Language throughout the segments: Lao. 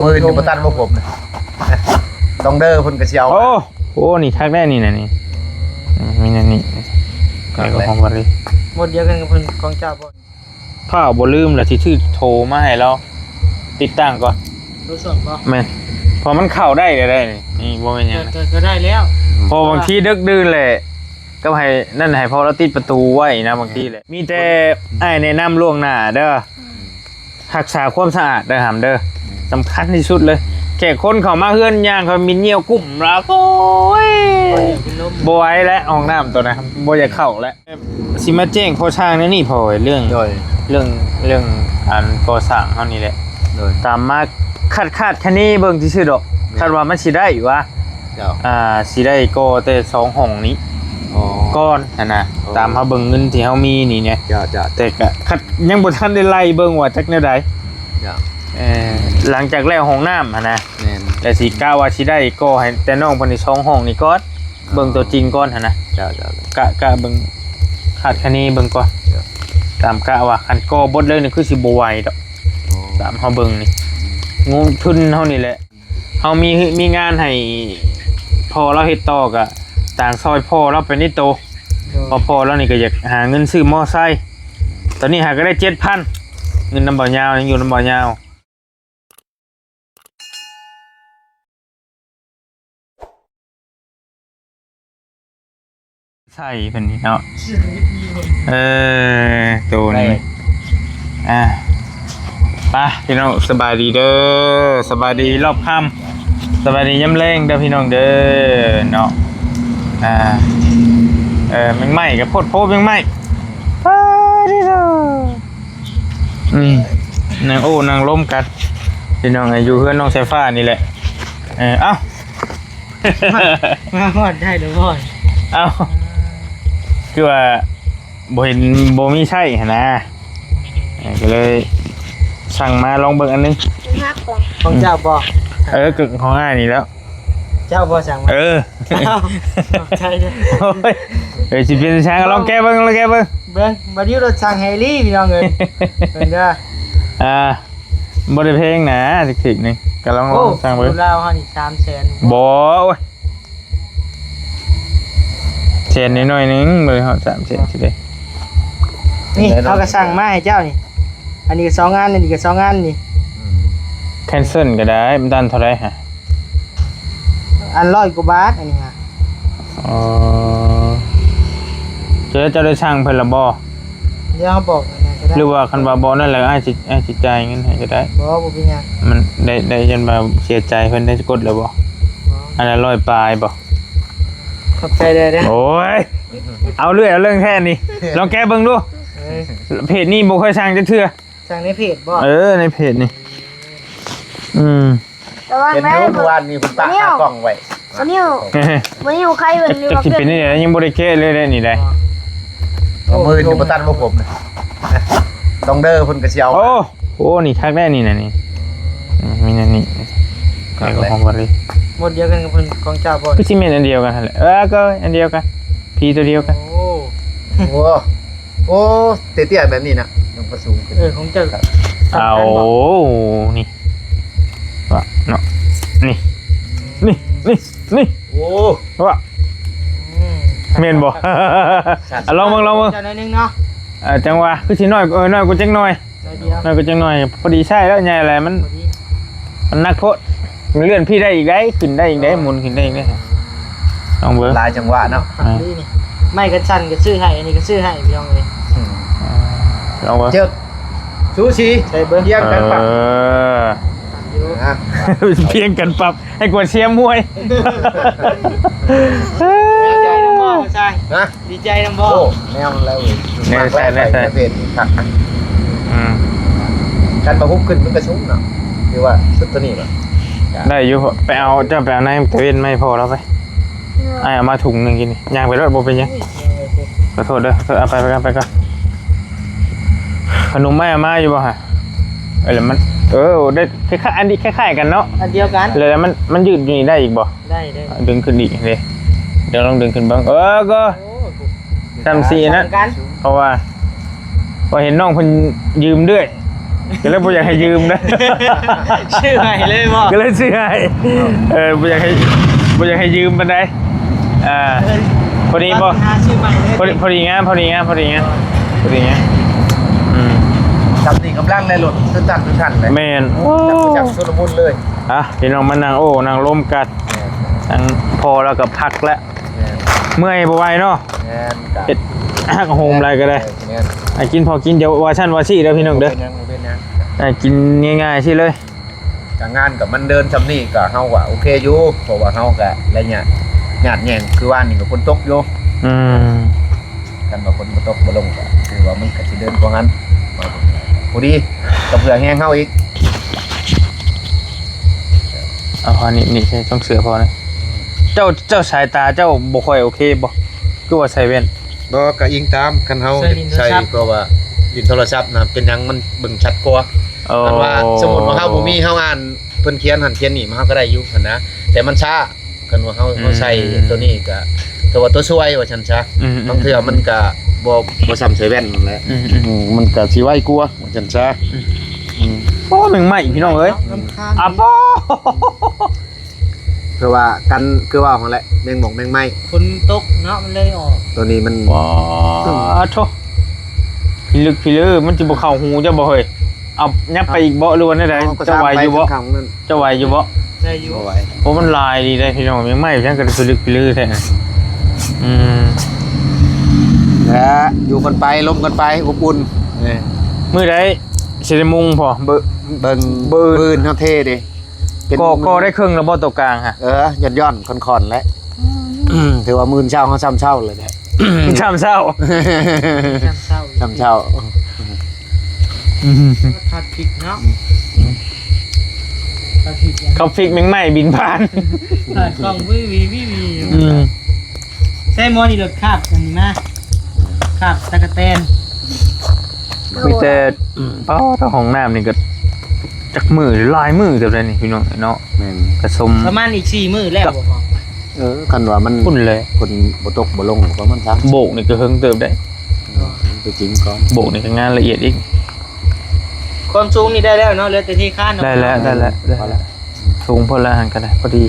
ມື້ອື່ນບໍ່ຕັດບໍ່ຜົມນະ ຕ້ອງເດີເພິ່ນກໍຊິເອົາ ໂອ້ ໂອ້ ນີ້ຄັກແດ່ນີ້ນະນີ້ ອືມ ມີແນວນີ້ ຄັກແຫຼະ ຂອງບໍລິ ໝົດດຽວກັນກັບເພິ່ນ ຂອງເຈົ້າບໍ່ ພ້າວບໍ່ລືມລະ ຊິຖືໂທມາໃຫ້ລາວຕິດຕັ້ງກ່ອນ ໂທສວນບໍ່ ແມ່ນ ເພາະມັນເຂົ້າໄດ້ແລ້ວໄດ໋ນີ້ ນີ້ບໍ່ແມ່ນຫຍັງ ກໍ ກໍໄດ້ແລ້ວ ເພາະບາງທີເດິກດື່ນແຫຼະ ກໍໃຫ້ນັ້ນ ໃຫ້ພໍ່ລາວຕິດປະຕູໄວ້ນະ ບາງທີແຫຼະ ມີແຕ່ອ້າຍແນະນຳລ່ວງໜ້າເດີ ອືມ ຮັກສາຄວາມສະອາດເດີຫຳເດີ ອືມ ສຳຄັນທີ່ສຸດເລີຍ ແຂກຄົນເຂົ້າມາເຮືອນ ຍ່າງເຂົ້າໝິ່ນຍ່ຽວກຸ້ມລະ ໂອ້ຍ ບໍ່ໄຫວແລ້ວ ຫ້ອງນ້ຳໂຕນັ້ນ ບໍ່ຢາກເຂົ້າແລ້ວ ຊິມາແຈ້ງພໍ່ຊ່າງແນວນີ້ພໍ່ເອີຍ ເລື່ອງ ໂດຍ ເລື່ອງ ເລື່ອງການກໍ່ສ້າງເຮົານີ້ແຫຼະ ໂດຍ ຕາມມາຄາດຄາດຄະເນເບິ່ງຊື່ໆດອກ ແມ່ນ ຄາດວ່າມັນຊິໄດ້ຫວາ ເຈົ້າ ອ່າ ຊິໄດ້ກໍ່ແຕ່ສອງຫ້ອງນີ້ ອໍ ກ່ອນຫັ້ນນະ ໂອ້ ຕາມເຮົາເບິ່ງເງິນທີ່ເຮົາມີນີ້ແນະ ເຈົ້າໆ ແຕ່ກະຄັດຍັງບໍ່ທັນໄດ້ໄລ່ເບິ່ງວ່າຈັກແນວໃດ ເຈົ້າ ເອີ ຫຼັງຈາກແລ້ວຫ້ອງນ້ຳຫັ້ນນະ ແມ່ນ ແລ້ວຊິກະວ່າຊິໄດ້ກໍ່ໃຫ້ແຕ່ນ້ອງເພິ່ນນີ້ສອງຫ້ອງນີ້ກ່ອນ ອໍ ເບິ່ງຕົວຈິງກ່ອນຫັ້ນນະ ເຈົ້າໆ ກະ ກະເບິ່ງ ຄາດຄະເນເບິ່ງກ່ອນ ເຈົ້າ ຕາມກະວ່າຄັນກໍ່ເບິດເລີຍນີ້ຄືຊິບໍ່ໄຫວດອກ ອໍ ຕາມເຮົາເບິ່ງນີ້ ງົບທຶນເຮົານີ້ແຫຼະ ເຮົາມີ ມີງານໃຫ້ພໍ່ລາວເຮັດຕໍ່ ກະຕ່າງຊ່ອຍພໍ່ລາວໄປໃນໂຕ ໂດຍ ເພາະພໍ່ລາວນີ້ກໍຢາກຫາເງິນຊື້ມໍໄຊ ຕອນນີ້ຫາກໍໄດ້ເຈັດພັນ ເງິນນຳບ່າວຍາວ ຍັງຢູ່ນຳບ່າວຍາວ ໃສ່ເພິ່ນນີ້ເນາະ ເອີ ໂຕນີ້ ໄປ ອ່າ ໄປພີ່ນ້ອງ ສະບາຍດີເດີ ສະບາຍດີຮອບຄ່ຳ ສະບາຍດີຍາມແລງເດີພີ່ນ້ອງເດີເນາະ ອ່າ ເອີ ແມງໄມ້ກໍໂພດໂພແມງໄມ້ ປາດເດີ ອືມ ນັ່ງໂອ້ນັ່ງລົມກັນ ພີ່ນ້ອງເອີຍ ຢູ່ເຮືອນນ້ອງສາຍຟ້ານີ້ແຫຼະ ເອີ ເອົ້າ ມາຮອດໄດ້ແລ້ວບໍ່ ເອົ້າ ຄືວ່າບໍ່ເຫັນ ບໍ່ມີໃຊ້ຫັ້ນນະ ເອີ ກໍເລີຍສັ່ງມາລອງເບິ່ງອັນໜຶ່ງ ຂອງເຈົ້າບໍ່ ເອີ ກໍຂອງອ້າຍນີ້ແຫຼ້ວ ເຈົ້າບໍ່ສັ່ງມາ ເອີ ເອົ້າ ຂອບໃຈເດີ ໂອ້ຍ ເອີ ຊິເປັນຫຍັງ ລອງແກະເບິ່ງ ລອງແກະເບິ່ງ ເບິ່ງ ບໍ່ດິວລົດສັ່ງໃຫ້ອີ່ຫຼີ ພີ່ນ້ອງເອີຍ ເບິ່ງເດີ ອ່າ ບໍ່ໄດ້ແພງນະ ຖືກໆ ນີ້ ກໍລອງ ໂອ້ ລອງສັ່ງເບິ່ງ ຢູ່ລາວເຮົານີ້ສາມແສນ ບໍ່ ໂອ້ຍ ແສນໜ້ອຍໆໜຶ່ງ ບໍ່ໄດ້ຮອດສາມແສນຊິເດ້ ນີ້ ເຮົາກໍສັ່ງມາໃຫ້ເຈົ້ານີ້ ອັນນີ້ກໍສອງອັນ ອັນນີ້ກໍສອງອັນນີ້ ອືມ ແຄນເຊິນກໍໄດ້ ມັນຕັນເທົ່າໃດຫະ? ອັນຮ້ອຍກວ່າບາດ ອັນນີ້ຫະ ອໍ ເຈົ້າ ເຈົ້າໄດ້ສັ່ງເພິ່ນລະບໍ່? ດຽວເຮົາບອກນັ້ນກໍໄດ້ ຫຼືວ່າຄັນວ່າບໍ່ນັ້ນແລ້ວ ອ້າຍຊິ ອ້າຍຊິຈ່າຍເງິນໃຫ້ກໍໄດ້ ບໍ່ ບໍ່ເປັນຫຍັງ ມັນໄດ້ ໄດ້ ຢ້ານວ່າເສຍໃຈ ເພິ່ນໄດ້ກົດແລ້ວບໍ່? ບໍ່ ອັນລະຮ້ອຍປາຍບໍ່? ຂອບໃຈເດີ ໂອ້ຍ ເອົາເລື່ອຍເອົາເລື່ອງແທ້ນີ້ ລອງແກະເບິ່ງດູ ເອີ ເພຈນີ້ບໍ່ຄ່ອຍສັ່ງຈັກເທື່ອ ສັ່ງໃນເພຈບໍ່? ເອີ ໃນເພຈນີ້ ອືມ ລະວັງເດີ ເຫັນຢູ່ ເມື່ອວານນີ້ເພິ່ນປະຂາກລ້ອງໄວ້ ບໍ່ນິວ ບໍ່ນິວ ໄຄເພິ່ນ ຈັກຊິເປັນແນວໃດ ຍັງບໍ່ໄດ້ແກະເລີຍເດ້ນີ້ໄດ໋ ເອົາມື້ນີ້ບໍ່ຕັດບໍ່ຜົມນະ ຕ້ອງເດີເພິ່ນກໍຊິເອົາ ໂອ້ ໂອ້ ນີ້ຄັກແດ່ນີ້ນະນີ້ ອືມ ມີແນວນີ້ ຄັກແຫຼະ ຂອງບໍລິ ໝົດດຽວກັນກັບເພິ່ນ ຂອງເຈົ້າບໍ່? ຄືຊິແມ່ນອັນດຽວກັນຫັ້ນແຫຼະ ເອີ ກໍອັນດຽວກັນ ພີຕົວດຽວກັນ ໂອ້ ໂອ້ ໂອ້ ເຕ້ຍໆແບບນີ້ນະ ຍັງບໍ່ສູງຂຶ້ນ ເອີ ຂອງເຈົ້າ ເອົາ ນີ້ ວ່າເນາະ ນີ້ ນີ້ ນີ້ ນີ້ ໂອ້ ວ່າ ອືມ ແມ່ນບໍ່? ອ່ະ ລອງເບິ່ງ ລອງເບິ່ງ ເຈົ້າໜ້ອຍໜຶ່ງເນາະ ເອີ ຈັ່ງວ່າ ຄືຊິນ້ອຍ ເອີ ນ້ອຍກວ່າຈັກໜ້ອຍ ໜ້ອຍດຽວ ນ້ອຍກວ່າຈັກໜ້ອຍ ພໍດີໃຊ້ແລ້ວ ໃຫຍ່ແລ້ວ ມັນ ມັນໜັກໂພດ ມັນເລື່ອນພີ້ໄດ້ອີກໄດ໋ ຂຶ້ນໄດ້ອີກໄດ໋ ໝູນຂຶ້ນໄດ້ອີກໄດ໋ ລອງເບິ່ງ ຫຼາຍຈັງຫວະເນາະ ອ່າ ນີ້ ໄມ້ກັນສັ່ນກໍຊື້ໃຫ້ ອັນນີ້ກໍຊື້ໃຫ້ ພີ່ນ້ອງເອີຍ ອືມ ລອງເບິ່ງ ເຈີ ຊູຊີ ໃສ່ເບິ່ງ ພຽງກັນປັບ ເອີ ຢູ່ ອ່າ ພຽງກັນປັບ ໃຫ້ກວດເຊຍມວຍ ດີໃຈນຳບໍ່ ຊາຍ ຮະ? ດີໃຈນຳບໍ່? ໂອ້ ແນວແລ້ວເວີຍ ແນວໃສ່ ມາກແລ້ວ ແນວໃສ່ ໄປປະເພດນີ້ຄັກນະ ອືມ ຄັນວ່າຮຸບຂຶ້ນມັນກໍສູງເນາະ ຫຼືວ່າສຸດຕົວນີ້ບໍ່? ໄດ້ຢູ່ ໄປເອົາ ເຈົ້າໄປເອົາໃນຕາເວັນມາໃຫ້ພໍ່ລາວໄປ ເອີ ອ້າຍເອົາມາຖົງໜຶ່ງກິນນີ້ ຍ່າງໄປໂລດ ບໍ່ເປັນຫຍັງ ເອີ ຂໍໂທດເດີ ເອີ ເອົາໄປ ໄປກ່ອນ ໄປກ່ອນ ຂະໜົມອ້າຍເອົາມາຢູ່ບໍ່ຫະ? ເອີ ແລ້ວມັນ ເອີ ໄດ້ຄ້າຍໆ ອັນນີ້ຄ້າຍໆກັນເນາະ ອັນດຽວກັນ ແລ້ວມັນ ມັນຢືດຢູ່ນີ້ໄດ້ອີກບໍ່? ໄດ້ ໄດ້ ດຶງຂຶ້ນອີກເດ້ ດຽວລອງດຶງຂຶ້ນເບິ່ງ ເອີ ກໍ ໂອ້ ຊ່ຳຊີ້ນະ ເພາະວ່າ ເພາະເຫັນນ້ອງເພິ່ນຢືມເລື້ອຍ ກໍເລີຍບໍ່ຢາກໃຫ້ຢືມນະ ຊື້ໃຫ້ເລີຍບໍ່? ກໍເລີຍຊື້ໃຫ້ ເອີ ບໍ່ຢາກໃຫ້ ບໍ່ຢາກໃຫ້ຢືມປານໃດ. ເອີ ພໍດີບໍ່? ຫາຊື້ໃໝ່ເລີຍ ພໍດີ ພໍດີງາມ ພໍດີງາມ ພໍດີງາມ ພໍດີງາມ. ອືມ ຈັບນີ້ກຳລັງໄດ້ລົດ ຕື່ນຕັນ ຕື່ນຕັນເລີຍ ແມ່ນ. ໂອ້ ຈັບ ຈັບຊຸນລະມຸນເລີຍ. ອ່ະ ພີ່ນ້ອງມານັ່ງໂອ້ນັ່ງລົມກັນ ແມ່ນ ທັງພໍ່ລາວກໍພັກແລ້ວ ແມ່ນ ເມື່ອຍບໍ່ໄຫວເນາະ ແມ່ນ ເຮັດຮັກໂຮມຫຼາຍກໍໄດ້ ແມ່ນ ໃຫ້ກິນພໍກິນ ຢ່າວ່າຊັ້ນວ່າຊີ້ເດີພີ່ນ້ອງເດີ ບໍ່ເປັນຫຍັງ ບໍ່ເປັນຫຍັງ ໃຫ້ກິນງ່າຍໆຊີ້ເລີຍ. ການງານກໍມັນເດີນຊ່ຳນີ້ກໍເຮົາກໍໂອເຄຢູ່ ເພາະວ່າເຮົາກໍໄລຍະຍາດແຍ່ງ ຄືວ່ານີ້ກໍຝົນຕົກຢູ່ ອືມ ຄັນວ່າຝົນບໍ່ຕົກບໍ່ລົງກໍຄືວ່າມັນກໍຊິເດີນກວ່າຫັ້ນ ພໍດີກໍເພື່ອແຮງເຮົາອີກ. ເອົາ ອັນນີ້ ນີ້ໃສ່ຕ້ອງເສື້ອພໍນະ. ເຈົ້າ ເຈົ້າສາຍຕາເຈົ້າບໍ່ຄ່ອຍໂອເຄບໍ່? ຄືວ່າໃສ່ແວ່ນ. ບໍ່ ກໍອີງຕາມ ຄັນເຮົາ ໃສ່ຫຼິ້ນໂທລະສັບ ໃສ່ ເພາະວ່າຫຼິ້ນໂທລະສັບນະ ເປັນຫຍັງມັນເບິ່ງຊັດກວ່າ. ໂອ້ ຄັນວ່າສົມມຸດວ່າເຮົາບໍ່ມີ ເຮົາອ່ານເພິ່ນຂຽນຫັ້ນຂຽນນີ້ມາ ເຮົາກໍໄດ້ຢູ່ຫັ້ນນະ ແຕ່ມັນຊ້າ. ຄັນວ່າເຮົາ ອືມ ເຮົາໃສ່ຕົວນີ້ກໍຖືວ່າຕົວຊ່ວຍວ່າຊັ້ນຊະ. ອືມໆ ບາງເທື່ອມັນກໍບໍ່ ບໍ່ຊ່ຳໃສ່ແວ່ນຫັ້ນແຫຼະ. ອືມໆ ອືມ ມັນກໍຊິໄວກວ່າວ່າຊັ້ນຊະ. ອືມ ອືມ ໂອ້ ແມງໄມ້ພີ່ນ້ອງເອີຍ ລຳຄານ ອາ ປໍ. ຄືວ່າກັນ ຄືເວົ້າຫັ້ນແຫຼະ ແມງໝອກແມງໄມ້ ຝົນຕົກເນາະ ມັນເລີຍອອກ. ຕົວນີ້ມັນ ວ້າໂທ້ ພິລຶກພິລື ມັນຊິບໍ່ເຂົ້າຫູເຈົ້າບໍ່ເຮີ້ຍ? ເອົາ ຍັບໄປອີກບໍ່ ຫຼືວ່າແນວໃດ? ເຈົ້າໄຫວຢູ່ບໍ່? ເຈົ້າໄຫວຢູ່ບໍ່? ໄດ້ຢູ່ ບໍ່ໄຫວ. ໂອ້ ມັນຫຼາຍດີເດ້ພີ່ນ້ອງ ແມງໄມ້ຫຍັງກໍໄດ້ພິລຶກພິລືແທ້. ອືມ ແລະ ຢູ່ກັນໄປ ລົມກັນໄປ ອົບອຸ່ນ. ເອີ ມື້ໃດຊິໄດ້ມຸງພໍ? ເບິ່ງ ເບິ່ງ ມື້ອື່ນເຮົາເທເດ້. ເປັນ ກໍ ກໍໄດ້ເຄິ່ງແລ້ວບໍ່ຕົວກາງຫະ? ເອີ ຢ່ອນໆ ຄ່ອນໆ ແຫຼະ. ອືມ ຖືວ່າມື້ເຊົ້າເຮົາຊ້ຳເຊົ້າເລີຍແຫຼະ ຊ້ຳເຊົ້າ ຊ້ຳເຊົ້າ ຊ້ຳເຊົ້າ. ຜັດພິກເນາະ ຜັດພິກ ເຂົາພິກແມງໄມ້ບິນຜ່ານ ຜ່ານກ້ອງວິວໆໆ ອືມ. ໃຊ້ໝໍນີ້ລົດຄາບອັນນີ້ມາ ຄາບຕະກະແຕນ. ມີແຕ່ ປ້າ ຫ້ອງນ້ຳນີ້ກໍຈັກມື້ ຫຼາຍມື້ເຕີບແລ້ວນີ້ພີ່ນ້ອງເນາະ. ແມ່ນ ກະສົມ ປະມານອີກສີ່ມື້ແລ້ວບໍ່ພໍ? ເອີ ຄັນວ່າມັນ ພຸ້ນແຫຼະ ຝົນບໍ່ຕົກບໍ່ລົງປະມານສາມ ໂບກນີ້ກໍເຫິງເຕີບໄດ໋. ເອີ ໄປຈິງກ່ອນ ໂບກນີ້ກໍງານລະອຽດອີກ. ຄວາມສູງນີ້ໄດ້ແລ້ວເນາະ ເຫຼືອແຕ່ເທຄານເນາະ. ໄດ້ແລ້ວ ໄດ້ແລ້ວ ໄດ້ແລ້ວ ສູງພໍແລ້ວຫັ້ນກໍໄດ້ ພໍດີ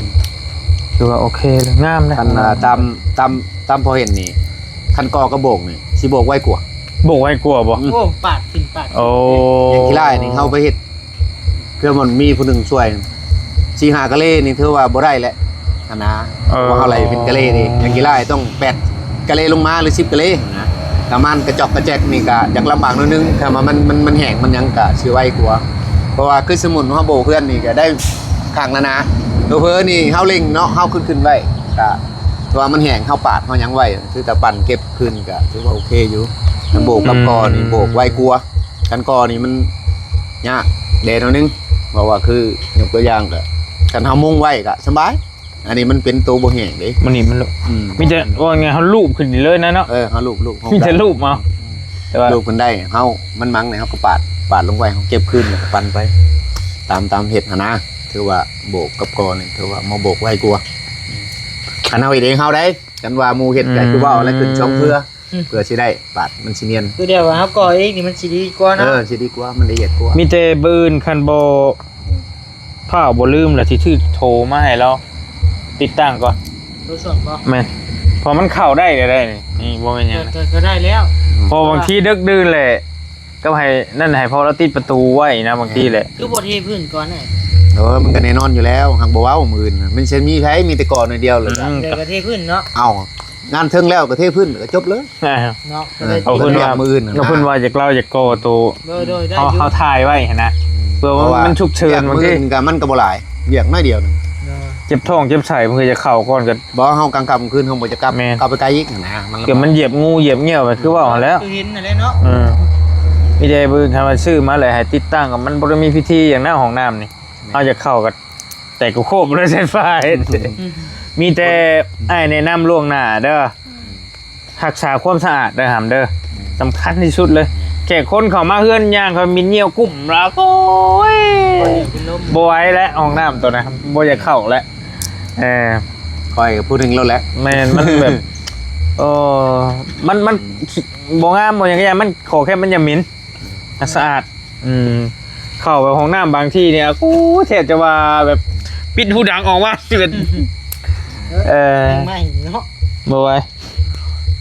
ຖືວ່າໂອເຄເລີຍ ງາມເລີຍ. ຄັນ ຕາມ ຕາມ ຕາມພໍເຫັນນີ້ ຄັນກໍ່ກັບໂບກນີ້ ຊິໂບກໄວກວ່າ ໂບກໄວກວ່າບໍ່? ອືມ ໂອ້ ປາດຂຶ້ນປາດ ໂອ້ ຢ່າງຂີ້ລ້າຍນີ້ ເຮົາໄປເຮັດ ເພື່ອມັນມີຜູ້ໜຶ່ງຊ່ວຍ ສີ່ຫ້າກະເລນີ້ຖືວ່າບໍ່ໄດ້ແຫຼະຫັ້ນນະ. ເອີ ເພາະວ່າເຮົາໄລ່ເປັນກະເລເດ້ ຢ່າງຂີ້ລ້າຍຕ້ອງແປດກະເລລົງມາ ຫຼື ສິບກະເລຫັ້ນນະ. ກະມານກະຈອກກະແຈກນີ້ກະຢາກລຳບາກໜ້ອຍໜຶ່ງ ຖ້າວ່າມັນ ມັນ ມັນແຫ້ງມັນຫຍັງກະຊິໄວກວ່າ. ເພາະວ່າຄືສົມມຸດເຮົາໂບກເຮືອນນີ້ກະໄດ້ຂ້າງລະນາ ເຜີໆນີ້ເຮົາເລັ່ງເນາະ ເຮົາຂຶ້ນ ຂຶ້ນໄວ້ ກະ ຖ້າວ່າມັນແຫ້ງ ເຮົາປາດເຮົາຫຍັງໄວ້ ຄືກະປັ່ນເກັບຄືນກະຖືວ່າໂອເຄຢູ່. ຄັນໂບກກັບ ອືມ ກໍ່ນີ້ໂບກໄວກວ່າ ຄັນກໍ່ນີ້ມັນຍາກແດ່ໜ້ອຍໜຶ່ງ ເພາະວ່າຄືຍົກຕົວຢ່າງກະ ຄັນເຮົາມຸງໄວ້ກະສະບາຍ. ອັນນີ້ມັນເປັນໂຕບໍ່ແຫ້ງເດ້ ມັນນີ້ມັນ ອືມ ມີແຕ່ວ່າໄງ ເຮົາລູບຂຶ້ນນີ້ເລີຍນະເນາະ. ເອີ ເຮົາລູບ ລູບ ມີແຕ່ລູບເອົາ ແຕ່ວ່າລູບຂຶ້ນໄດ້ ເຮົາ ມັນມັງນີ້ ເຮົາກໍປາດ ປາດລົງໄວ້ ເຮົາເກັບຄືນ ແລ້ວກໍປັ່ນໄປ ຕາມ ຕາມເຮັດຫັ້ນນະ. ຖືວ່າໂບກກັບກໍ່ນີ້ ຖືວ່າມາໂບກໄວກວ່າ ຄັນເຮົາເຮັດເອງເຮົາໄດ໋. ຄັນວ່າໝູ່ເຮັດກໍຄືເວົ້າແຫຼະ ອືມ ຂຶ້ນສອງເທື່ອ ອືມ ເພື່ອຊິໄດ້ປາດມັນຊິນຽນ. ຄືແບບວ່າເຮົາກໍ່ເອງນີ້ມັນຊິດີກວ່າເນາະ. ເອີ ຊິດີກວ່າ ມັນລະອຽດກວ່າ. ມີແຕ່ມື້ອື່ນຄັນບໍ່ ພ້າວບໍ່ລືມລະຊິຖືໂທມາໃຫ້ລາວຕິດຕັ້ງກ່ອນ. ໂທສວນບໍ່? ແມ່ນ ເພາະມັນເຂົ້າໄດ້ ໄດ້ນີ້ ນີ້ບໍ່ແມ່ນຫຍັງ ກໍ ກໍໄດ້ແລ້ວ. ເພາະບາງທີເດິກດື່ນແຫຼະ ກໍໃຫ້ນັ້ນ ໃຫ້ພໍ່ລາວຕິດປະຕູໄວ້ນະ ບາງທີແຫຼະ. ຄືບໍ່ເທພື້ນກ່ອນແນ່? ເອີ ມັນກໍແນ່ນອນຢູ່ແລ້ວ ຫາກບໍ່ເວົ້າມື້ອື່ນ ມັນຊິມີໃຜ ມີແຕ່ກໍ່ໜ້ອຍດຽວເລີຍ. ອືມ ແລ້ວກໍເທພື້ນເນາະ. ເອົ້າ ງານເທິງແລ້ວກໍເທພື້ນ ກໍຈົບເລີຍ. ອ່າ ເນາະ ອືມ ກໍໄດ້ ເອົາເພິ່ນວ່າ ມື້ອື່ນນະ ເອົາເພິ່ນວ່າຢາກ ລາວຢາກກໍ່ໂຕ ໂດຍ ໂດຍ ໄດ້ ເຮົາ ຢູ່ ເຮົາຖ່າຍໄວ້ຫັ້ນນະ ເພື່ອວ່າ ເພາະວ່າ ມັນສຸກເສີນ ວຽກມື້ອື່ນກໍມັນກໍບໍ່ຫຼາຍ ວຽກໜ້ອຍດຽວໜຶ່ງ. ເຈັບທ້ອງເຈັບໄສ້ ເພິ່ນກໍຢາກເຂົ້າກ່ອນກໍ ບໍ່ ເຮົາກາງຄ່ຳກາງຄືນເຮົາບໍ່ຈະກັບ ແມ່ນ ເຂົ້າໄປໄກອີກຫັ້ນນະ ມັນລຳບາກ ກໍມັນຢຽບງູຢຽບງຽວ ຄືເວົ້າຫັ້ນແຫຼະ. ຄືເຫັນຫັ້ນແຫຼະເນາະ. ເອີ ມີແຕ່ເບິ່ງ ຄັນວ່າຊື້ມາແລ້ວໃຫ້ຕິດຕັ້ງ ກໍມັນບໍ່ໄດ້ມີພິທີຫຍັງນະ ຫ້ອງນ້ຳນີ້ ແມ່ນ ເຮົາຢາກເຂົ້າກໍ ແຕ່ກໍໂຄບບໍ່ໄດ້ໃຊ້ໄຟ ອືມ ມີແຕ່ອ້າຍແນະນຳລ່ວງໜ້າເດີ ອືມ ຮັກສາຄວາມສະອາດເດີຫຳເດີ ອືມ ສຳຄັນທີ່ສຸດເລີຍ. ແຂກຄົນເຂົ້າມາເຮືອນ ຍ່າງເຂົາໝິ່ນຍ່ຽວກຸ້ມລະ ໂອ້ຍ ບໍ່ໄຫວແລ້ວ ຫ້ອງນ້ຳໂຕນັ້ນ ບໍ່ຢາກເຂົ້າແລ້ວ. ເອີ ຂ້ອຍກໍຜູ້ໜຶ່ງໂລດແຫຼະ. ແມ່ນ ມັນແບບ ເອີ ມັນ ມັນ ອືມ ບໍ່ງາມ ບໍ່ຫຍັງກໍຢ່າ ມັນ ຂໍແຄ່ມັນຢ່າໝິ່ນ ອືມ ສະອາດ. ອືມ ເຂົ້າໄປຫ້ອງນ້ຳບາງທີນີ້ ໂອ້ ແທບຈະວ່າແບບປິດຫູດັງອອກມາ ເອີ ແມ່ນເນາະ ບໍ່ໄຫວ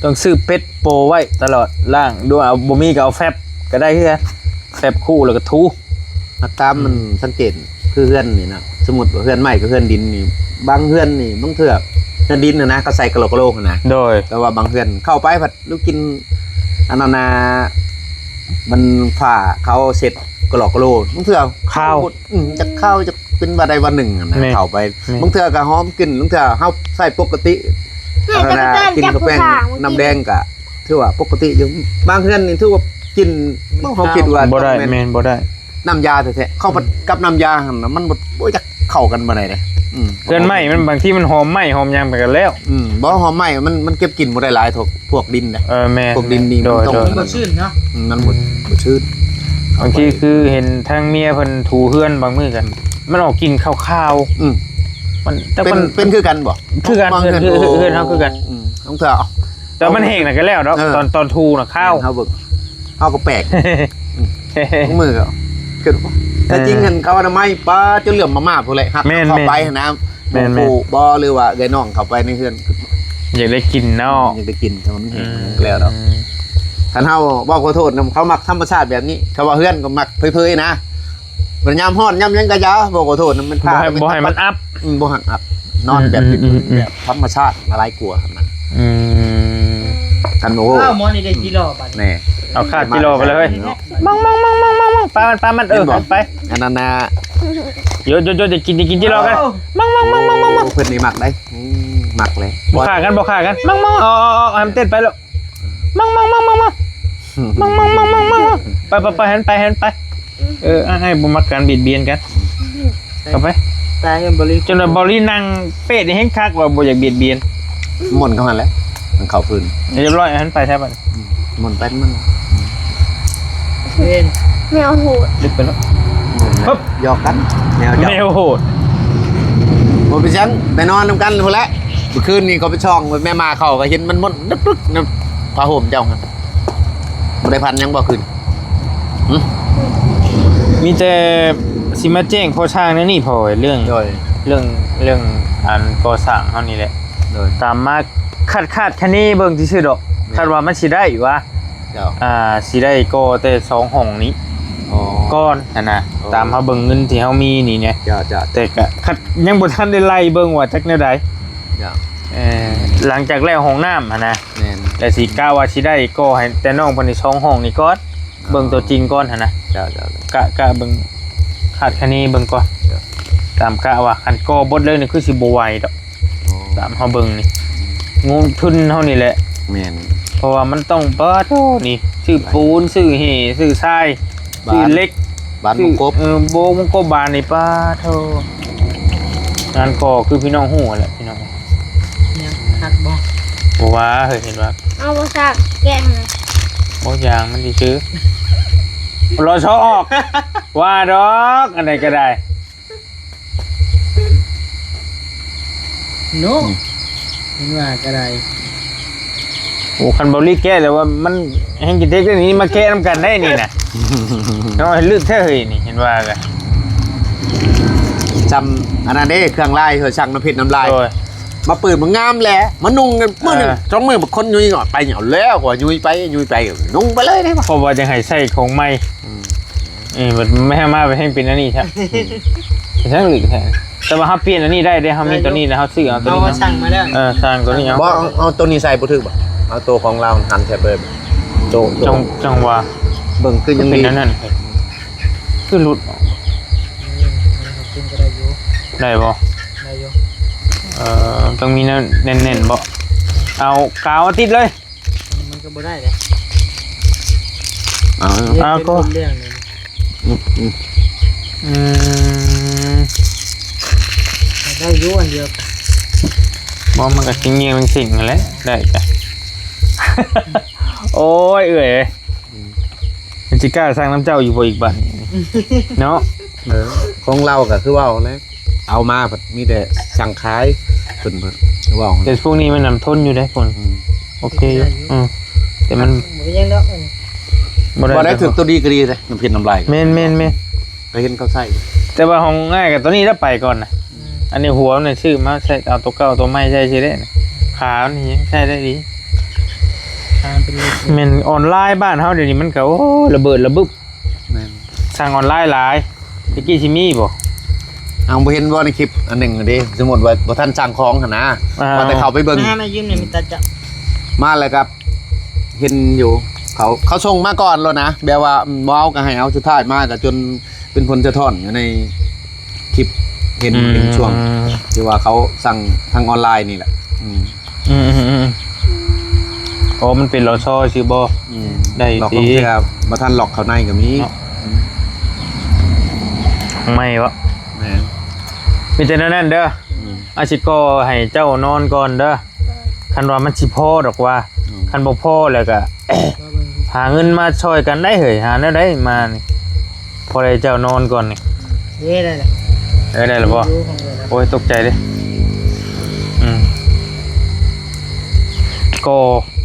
ຕ້ອງຊື້ເປັດໂປະໄວ້ຕະຫຼອດ ລ້າງດ້ວຍ ເອົາ ບໍ່ມີກໍເອົາແຟບກໍໄດ້ຄືກັນ ແຟບຄູ່ແລ້ວກໍຖູ. ຫາກຕາມມັນ ອືມ ສັງເກດ ຄືເຮືອນນີ້ນະ ສົມມຸດວ່າເຮືອນໄມ້ກັບເຮືອນດິນນີ້ ບາງເຮືອນນີ້ ບາງເທື່ອເຮືອນດິນຫັ້ນນະ ເຂົາໃສ່ກະໂຫຼກະໂຫຼຫັ້ນນະ ໂດຍ ແຕ່ວ່າບາງເຮືອນເຂົ້າໄປພັດ ຫຼືກິນອັນນັ້ນນະ ມັນຜ້າຂາວເຊັດກະຫຼອກກະໂຫຼ ບາງເທື່ອຄາວ ຄາວ ອືມ ຈັກຄາວ ຈັກເປັນວ່າໃດວ່າໜຶ່ງຫັ້ນນະ ແມ່ນ ເຂົ້າໄປ ແມ່ນ ບາງເທື່ອກະຫອມກິ່ນ ບາງເທື່ອເຮົາໃສ່ປົກກະຕິ ແມ່ນ ອັນນັ້ນນະ ແຕ່ກໍ ກິນກັບແປ້ງ ເຈົ້າຜູ້ຂ້າ ນ້ຳແດງກະຖືວ່າປົກກະຕິຢູ່ ບາງເຮືອນນີ້ຖືວ່າກິ່ນ ເຮົາຄິດວ່າ ບໍ່ໄດ້ ຕ້ອງແມ່ນ ແມ່ນ ບໍ່ໄດ້ ນ້ຳຢາແທ້ໆ ເຂົ້າກັບນ້ຳຢາຫັ້ນນະ ມັນບໍ່ ບໍ່ຈັກເຂົ້າກັນປານໃດເດ້ ອືມ ເຮືອນໄມ້ມັນ ບາງທີມັນຫອມໄມ້ຫອມຫຍັງໄປກັນແລ້ວ ອືມ ບໍ່ ຫອມໄມ້ມັນ ມັນເກັບກິ່ນບໍ່ໄດ້ຫຼາຍເທົ່າພວກດິນເດ້ ເອີ ແມ່ນ ພວກດິນນີ້ ໂດຍ ມັນຕ້ອງ ໂດຍ ມັນບໍ່ຊື້ນເນາະ ອືມ ມັນບໍ່ ບໍ່ຊື້ນ ບາງທີຄືເຫັນທາງເມຍເພິ່ນຖູເຮືອນບາງມື້ກໍ ອືມ ມັນອອກກິ່ນຄາວໆ ອືມ ມັນ ແຕ່ ເປັນ ມັນ ເປັນຄືກັນບໍ່? ຄືກັນ ບາງເຮືອນ ເຮືອນ ໂອ້ ເຮືອນເຮົາຄືກັນ ອືມ ບາງເທື່ອ ແຕ່ວ່າມັນແຫ້ງແລ້ວກໍແລ້ວດອກ ເອີ ຕອນ ຕອນຖູນະຄາວ ແມ່ນ ເຮົາເບິ່ງ ເຮົາກໍແປກ ອືມ ບາງມື້ກໍ ແທ້ຈິງຫັ້ນເຂົາອະນາໄມ ປາ ຈົນເຫຼືອມມາໆ ພຸ້ນແຫຼະ ຫາກ ແມ່ນ ເຂົ້າໄປຫັ້ນນະ ແມ່ນ ແມ່ນ ບໍ່ຮູ້ບໍ່ ຫຼືວ່າເອື້ອຍນ້ອງເຂົ້າໄປໃນເຮືອນ ຢາກໄດ້ກິນເນາະ ຢາກໄດ້ກິນ ແຕ່ວ່າມັນແຫ້ງ ອືມ ແລ້ວດອກ ຄັນເຮົາເວົ້າຂໍໂທດນຳ ເຂົາມັກທຳມະຊາດແບບນີ້ ເຂົາວ່າເຮືອນກໍມັກເຜີຍໆນະ ບັດຍາມຮ້ອນຍາມຫຍັງກໍຢ່າ ເວົ້າຂໍໂທດນຳ ມັນ ບໍ່ໃຫ້ ບໍ່ໃຫ້ມັນອັບ ອືມ ບໍ່ໃຫ້ອັບ ນອນແບບ ອືມ ແບບທຳມະຊາດຫຼາຍກວ່າຫັ້ນນະ ອືມ ຄັນ ໂອ້ ອ້າວ ໝໍນີ້ໄດ້ຈີລໍບັດນີ້ ແນ່ ເອົາຂາດຈີລໍໄປເລີຍ ເນາະ ມັງໆໆໆໆ ປາມັນ ປາມັນ ເອີ ເຫັນບໍ່ ໄປ ອັນນັ້ນນະ ໂຍດໆໆ ໄດ້ກິນ ໄດ້ກິນຈີລໍກັນ ເອົາ ມັງໆໆໆໆ ເພິ່ນນີ້ມັກໄດ໋ ອືມ ມັກແຫຼະ ບໍ່ຂ້າກັນ ບໍ່ຂ້າກັນ ມັງໆ ເອົາໆໆ ໃຫ້ມັນເຕັ້ນໄປໂລດ ມັງໆໆໆໆ ມັງໆໆໆໆ ໄປໆໆ ໃຫ້ມັນໄປ ໃຫ້ມັນໄປ ເອີ ອ້າຍບໍ່ມັກການບຽດບຽນກັນ ເຂົ້າໄປ ຕາຍກັນບໍລິ ຈົນວ່າບໍລິນັ່ງເປະນີ້ແຮງຄັກວ່າບໍ່ຢາກບຽດບຽນ ມ່ວນເຂົ້າຫັ້ນແຫຼະ ມັນເຂົ້າພື້ນ ຮຽບຮ້ອຍ ໃຫ້ມັນໄປແທ້ບັດນີ້ ອືມ ມ່ວນໄປມັນ ເວນ ແມວໂຫດ ດຶກໄປແລ້ວ ໝູ່ນະ ປຶບ ຫຍອກກັນ ແມວຫຍອກ ແມວໂຫດ ບໍ່ເປັນຫຍັງ ໄປນອນນຳກັນພຸ້ນແຫຼະ ມື້ຄືນນີ້ກໍໄປສ່ອງແມ່ໝ່າເຂົາ ກໍເຫັນມັນມົນດຶກໆ ໃນຜ້າຫົ່ມເຈົ້າຫັ້ນ ບໍ່ໄດ້ພັນຫຍັງບໍ່ຄືນ? ຫຶ? ມີແຕ່ຊິມາແຈ້ງພໍ່ຊ່າງແນວນີ້ ເພາະວ່າເລື່ອງ ໂດຍ ເລື່ອງ ເລື່ອງການກໍ່ສ້າງເຮົານີ້ແຫຼະ ໂດຍ ຕາມມາຄາດຄາດຄະເນເບິ່ງຊື່ໆດອກ ແມ່ນ ຄາດວ່າມັນຊິໄດ້ຫວາ ເຈົ້າ ອ່າ ຊິໄດ້ກໍ່ແຕ່ສອງຫ້ອງນີ້ ອໍ ກ່ອນຫັ້ນນະ ອໍ ຕາມເຮົາເບິ່ງເງິນທີ່ເຮົາມີນີ້ແນະ ເຈົ້າ ເຈົ້າ ແຕ່ກະຄັດຍັງບໍ່ທັນໄດ້ໄລ່ເບິ່ງວ່າຈັກແນວໃດ ເຈົ້າ ເອີ ຫຼັງຈາກແລ້ວຫ້ອງນ້ຳຫັ້ນນະ ແມ່ນ ແລ້ວຊິກະວ່າຊິໄດ້ກໍ່ໃຫ້ແຕ່ນ້ອງເພິ່ນນີ້ສອງຫ້ອງນີ້ກ່ອນ ອໍ ເບິ່ງຕົວຈິງກ່ອນຫັ້ນນະ ເຈົ້າ ເຈົ້າ ກະ ກະເບິ່ງ ຄາດຄະເນເບິ່ງກ່ອນ ເຈົ້າ ຕາມກະວ່າຄັນກໍ່ເບິດເລີຍນີ້ຄືຊິບໍ່ໄຫວດອກ ອໍ ຕາມເຮົາເບິ່ງນີ້ ງົບທຶນເຮົານີ້ແຫຼະ ແມ່ນ ເພາະວ່າມັນຕ້ອງ ປາໂທ້ ນີ້ ຊື້ປູນ ຊື້ແຮ່ ຊື້ຊາຍ ບານ ຊື້ເຫຼັກ ບານ ຊື້ ມົງກົບ ເອີ ໂບກມົງກົບ ບານນີ້ ປາໂທ້ ງານກໍ່ຄືພີ່ນ້ອງຮູ້ຫັ້ນແຫຼະ ພີ່ນ້ອງ ຍັງຄັກບໍ່? ບໍ່ວ່າ ເຮີ້ຍ ເຫັນວ່າ ເອົາບໍ່ຊາກແກະຫັ້ນນະ ບໍ່ຢ່າງມັນຊິຊື້ ລໍຊໍອອກ ວ່າດອກ ອັນໃດກໍໄດ້ ໂນ ອືມ ເຫັນວ່າກໍໄດ້ ໂອ້ ຄັນເບົາລີແກ້ແລ້ວວ່າມັນແຮງກິນເທັກເດ້ນີ້ ມາແກ້ນຳກັນໄດ້ນີ້ນະ ເນາະ ໃຫ້ລຶກແທ້ເຮີ້ຍນີ້ ເຫັນວ່າກໍ ຊ່ຳອັນນັ້ນເດ້ ເຄື່ອງລາຍ ເອີ ຊ່າງນ້ຳເພັດນ້ຳລາຍ ໂດຍ ມາເປີດມັນງາມແຫຼະ ມານຸ່ງກັນມື້ໜຶ່ງ ເອີ ສອງມື້ ບາງຄົນຫຍຸ້ຍກໍໄປ ເອົາແລ້ວກໍຫຍຸ້ຍໄປ ຫຍຸ້ຍໄປ ນຸ່ງໄປເລີຍເດ້ ເພາະວ່າຢາກໃຫ້ໃຊ້ຂອງໃໝ່ ອືມ ເອີ ມັນແມ່ນມາແຮງເປັນອັນນີ້ແທ້ ອືມ ແຮງຫຼຶກແທ້ ແຕ່ວ່າເຮົາປ່ຽນອັນນີ້ໄດ້ເດ້ ເຮົາມີຕົວນີ້ແລ້ວ ເຮົາຊື້ເອົາຕົວນີ້ ເຮົາສັ່ງມາແລ້ວ ເອີ ສັ່ງຕົວນີ້ເອົາ ບໍ່ ເອົາ ເອົາຕົວນີ້ໃສ່ບໍ່ຖືກບໍ່? ເອົາຕົວຂອງລາວຫັ້ນໃສ່ເບີດ ໂຕ ໂຕ ຈັ່ງ ຈັ່ງວ່າ ເບິ່ງຄືຍັງດີ ເປັນອັນນັ້ນ ຄືຫຼຸດ ອືມ ມັນກໍໄດ້ຢູ່ ໄດ້ບໍ່? ໄດ້ຢູ່ ເອີ ຕ້ອງມີແນວແໜ້ນໆບໍ່? ເອົາກາວມາຕິດເລີຍ ມັນກໍບໍ່ໄດ້ເດ້ ເອົາ ເຮັດ ເອົາ ເປັນ ກໍ ເລື່ອງນີ້ ອືມ ອືມ ອືມ ໄດ້ຢູ່ອັນດຽວກັນ ບໍ່ ມັນກໍຊິງຽງເປັນສິ່ງຫັ້ນແຫຼະ ໄດ້ກະ ໂອ້ຍ ເອື້ອຍເອີຍ ອືມ ມັນຊິກ້າສັ່ງນຳເຈົ້າຢູ່ບໍ່ອີກບາດນີ້ ເນາະ ເອີ ຂອງລາວກໍຄືເວົ້າແຫຼະ ເອົາມາພັດມີແຕ່ສັ່ງຂາຍ ເພິ່ນ ເພິ່ນເວົ້າ ແຕ່ພວກນີ້ມັນນຳທົນຢູ່ເດ້ພຸ້ນ ອືມ ໂອເຄຢູ່ ໄດ້ຢູ່ ອືມ ແຕ່ມັນ ບໍ່ເປັນຫຍັງດອກ ບໍ່ໄດ້ ບໍ່ໄດ້ຖືກຕົວດີກໍດີເດ້ ນ້ຳເພັດນ້ຳລາຍ ແມ່ນໆໆ ກໍເຫັນເຂົາໃຊ້. ແຕ່ວ່າຂອງອ້າຍກໍຕົວນີ້ລະໄປກ່ອນນະ. ອືມ ອັນນີ້ຫົວມັນຊື່ມາໃຊ້ ເອົາຕົວເກົ່າຕົວໃໝ່ໃຊ້ຊື່ເດ້. ຂາມັນຍັງໃຊ້ໄດ້ດີ. ຂາມັນເປັນເຫຼັກ. ແມ່ນອອນລາຍບ້ານເຮົາດຽວນີ້ມັນກໍ ໂອ້ ລະເບີດລະບຶບ. ແມ່ນ. ສັ່ງອອນລາຍຫຼາຍ. ແຕ່ກີ້ຊິມີບໍ່? ເອົາ ບໍ່ເຫັນບໍ່ໃນຄລິບອັນໜຶ່ງເດ້? ສົມມຸດວ່າບໍ່ທັນສັ່ງຂອງຫັ້ນນະ. ອ່າ ວ່າແຕ່ເຂົ້າໄປເບິ່ງ. ມາ ມາຢືມນີ້ມີແຕ່ຈະ ມາແລ້ວກໍເຫັນຢູ່. ເຂົາ ເຂົາສົ່ງມາກ່ອນໂລດນະ. ແບບວ່າ ອືມ ບໍ່ເອົາກໍໃຫ້ເອົາ. ສຸດທ້າຍມາກໍຈົນ ເປັນຜົນສະທ້ອນຢູ່ໃນຄລິບ ເຫັນ ອືມ ເຫັນຊ່ວງທີ່ວ່າເຂົາສັ່ງທາງອອນລາຍນີ້ແຫຼະ. ອືມ ອືມໆໆ ອໍ ມັນເປັນລໍຊໍຊື່ບໍ່? ອືມ ໄດ້ ລັອກ ຕິ ຂອງເທື່ອບໍ່ທັນລັອກເຂົ້າໃນກໍມີເນາະ. ອືມ ໃໝ່ບໍ່? ແມ່ນ. ມີແຕ່ແນວນັ້ນເດີ. ອືມ ອາຊິກໍໃຫ້ເຈົ້ານອນກ່ອນເດີ. ຄັນວ່າມັນຊິພໍດອກວ່າ. ອືມ ຄັນບໍ່ພໍແລ້ວກະ ຫາເງິນມາຊ່ອຍກັນໄດ້ເຮີ້ຍ. ຫາແນວໃດມານີ້ ພໍໄດ້ເຈົ້ານອນກ່ອນນີ້. ເດ້ ໄດ້ແລ້ວ. ເອີ ໄດ້ແລ້ວບໍ່? ໂອ້ຍ ຕົກໃຈເດ້. ອືມ ກໍ